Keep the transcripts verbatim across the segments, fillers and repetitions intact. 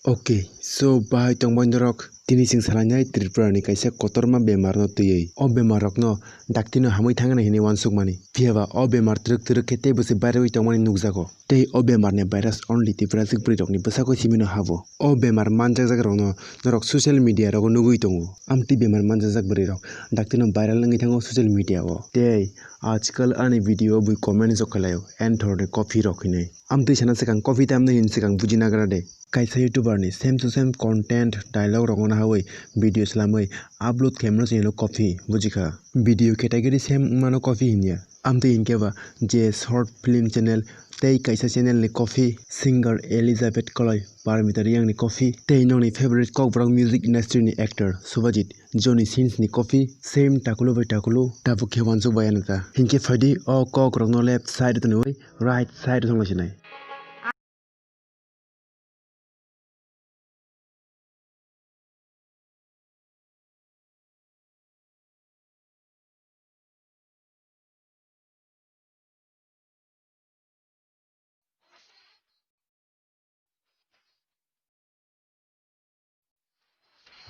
Okay, so bahai tongbai norok, tini chwng salainai Tripura ni kaisa kotorma bemar no twiwi. O bemar rok no dakti no hamwi thangna hinwi uansukmani. Phiya ba o bemar twrwk twrwk khe teibo se bairewi tongmani nukjago. Tei o bemar ni virus only Tiprajwk bwrwi rok ni bwsako simi no habo. O bemar manjakjak rok no norok social media rogo nugwi tongo. Amtwi bemar manjakjak bwrwi rok dakti no viral wngwi thango social media o. Tei ajkal ani video o bui comment jok khlaio, Anthor ni coffee rok hinwi. Amtwi sana swkang coffee tamni hin swkang buji nagra de. Kaisa YouTuber ni same to same content dialogue rok no hawi video swlamwi upload khaimano se hino coffee bujikha. Video category same wngmano coffee hinya. Amtwi hinkhe ba je short film channel tei kaisa channel ni coffee, singer Elizabeth Koloi, Parmita Reang ni coffee tei nokni favorite kokborok music industry ni actor Subhajit Johnny Sins ni coffee same takulu bai takulu tabuk khe uansuk bai ano ta. Hinkhe phaidi o kok rok no left side o tonwi right side o thangla sinai.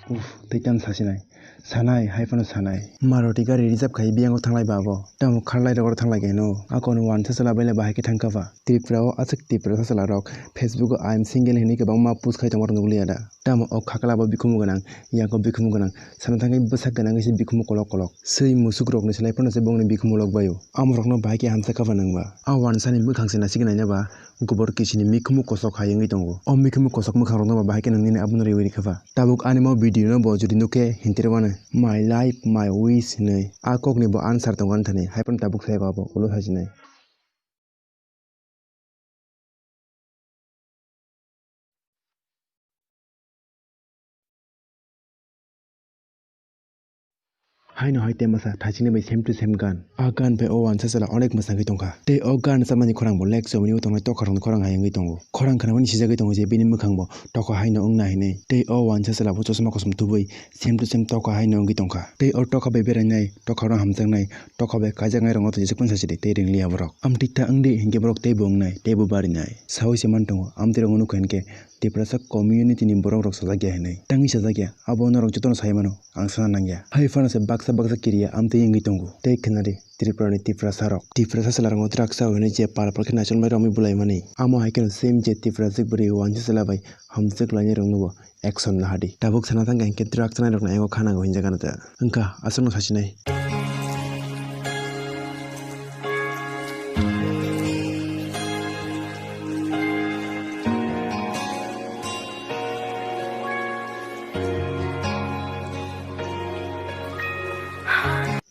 Uff, tei tamo sasinai. Sanai, hai phano sanai. Maruti gari reserve khai biyang o thanglai ba abo. Tamo kharlai rogor thanglai kaino. Akon uansa chwla baile bahai khe thangkha ba. Tripura o aswk Tripura sa chwla rok Facebook o I am single hinwi kwbangma post khai tongma rok nukliya da. Tamo o khakla bo bikhumu gwnang, yago bikhumu gwnang. Sana thangwi bwsak gwnang khe se bikhumu kolok kolok. Swi musuk rokni slai phano se bongni bikhumu lok baio. Amo rokno bahai khe hamsa kha ba nangba. A uansani mwkhang se naisik naina ba. Gubor kisini mikhumu kosok hai wngwi tongo. O mikhumu kosok mwkhangrokno ba bahai khe nwngnini abono riwi rikha ba. Tabuk ani mo video no bo jodi nukhe hintirwano my life my wish hinwi. A kokni bo answer tongo ani thani, hai phano tabuk sai ba bo ulo sajinai. Haino hai tei masa thaichini bai same to same gan. A gan bai o uansa chwla onek mwsangwi tongkha. Tei o gan chamani khorang bo lek chomwi tongnai tokharokni khorang hai wngwi tongo. Khorang khnamani sijagwi tongo je bini mwkhang bo tokha haino wngna hinwi. Tei o uansa chwla bo chosma kosom tubui same to same tokha haino wngwi tongkha. Tei o tokha bai berainai, tokharok hamjaknai, tokha bai kaijaknai rokno tei jesuk phano sachidi tei ringliya borok. Amtwi ta wngdi hinkhe borok teibo wngnai, teibo barinai. Saui se man tongo, amtwi rokno nukha hinkhe Tiprasa community ni borok rok sajak ya hinwi. Tangwi sajak ya, abo norok jotono sai mano, ang sana nang ya. Hai phano se baksa baksa kiriya amtwi wngwi tongo. Tei khwnadi Tripura ni Tiprasa rok. Tiprasa chwla rokno drugs o hinwi je pal pal khe naichomlai romwi bulai mani. Amo hai kheno same je Tiprasa bwrwi uansa chwla bai hamjak lainai rokno bo action lahadi. Tabuk sana thangkha hinkhe drugs nai rokno ego kha nango hinjak ano ta. Wngkha aswkno sasinai.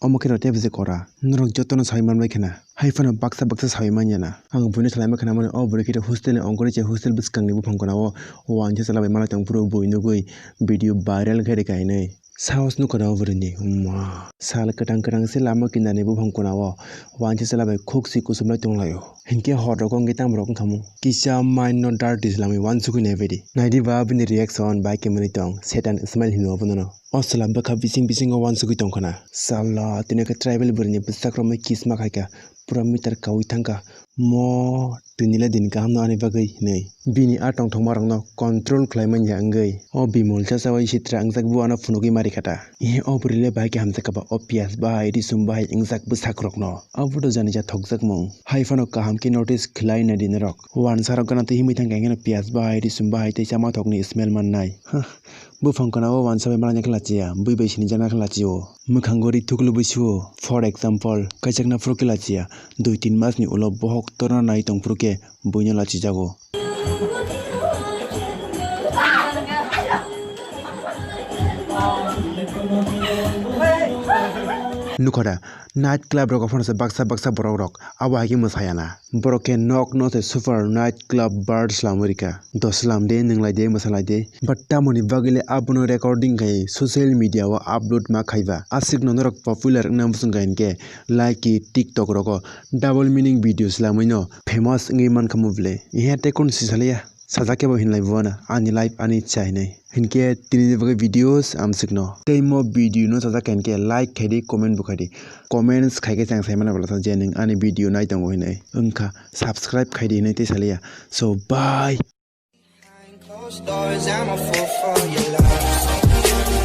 Omo khe rw tei bwswk kora. Norok jotono saui manbai khna. Hai phano baksa baksa saui manya na. Ang buino salai ma khna mani o bwrwi khe hostel ni ongkhorwi se hostel bwskang ni buphang khna o uansa chwla bai malai tong phuru bui nugui video viral khe rwkha hinwi. Sahos nukha da o bwrwini, umma. Sal kwtang kwtang se lama kinarni buphang khna o uansa chwla bai khuk si kusumlai tonglaio. Hinkhe hor rogo wngwi tamo rok wngkha mu? Kisa mind no dirty swlamwi uansukwi naibaidi. Naidi ba bini reaction bai khe mwnwi tong, Satan smile hino abono no. O chwla bwkha bising bisingo uansugwi tongkhna. Salo, tini khe tribal bwrwini bwsakro mai kiss ma khaikha, pura meter kaui thangkha. Mo, tinile din kaham no ani bagwi hinwi. Bini a tongthokma rokno control khlai manya wngwi. O Bimol chachawi sitra wngjak bo ano phunugwi mari kha ta. Ehe, o bwrwi le bahai khe hamjakha ba, o piyas bahai, risum bahai wngjak bwsak rokno. Abo to jani ja thokjakmung. Hai phano kaham khe notice khlai naidi norok. Uansa rok gana twi himwi thangkha, hingkheno piyas bahai, risum bahai tei chama thokni smell mannai. Huh. Buphang khna o uansa bai malanya khe lachiya, bui bai sinijakna khe lachio. Mwkhango ri thuklu bui suo. For example, kaichakna phuru khe lachiya, dui tin masni ulo bohok torna nai tong phuru khe buino lachijago. Nukha da, night club rogo phano se baksa baksa borok rok abo hai khe mwsaya na. Borok khe nok no se super night club bar swlamwi rikha. Do swlam de, nwnglai de, mwsalai de. But tamoni bagwi le abono recording khai social media o upload ma khaiba. Aswk no norok popular wngna muchung kha hinkhe like, TikTok rogo double meaning video swlamwi no famous wngwi mankha mu bwle. Ihe tei kunu si saliya. Sajak khe bo hinlai bo ano, ani life ani ichha hinwi. Hinkhe tini ni bagwi videos amswkno. Tei mo video no sajak kha hinkhe like khaidi, comment bo khaidi. Comments khaikhe chang sai mano bwlasa je nwng ani video nai tongo hinwi. Wngkha subscribe khaidi hinwi tei saliya. So bye. Stars, I'm a fool for your love.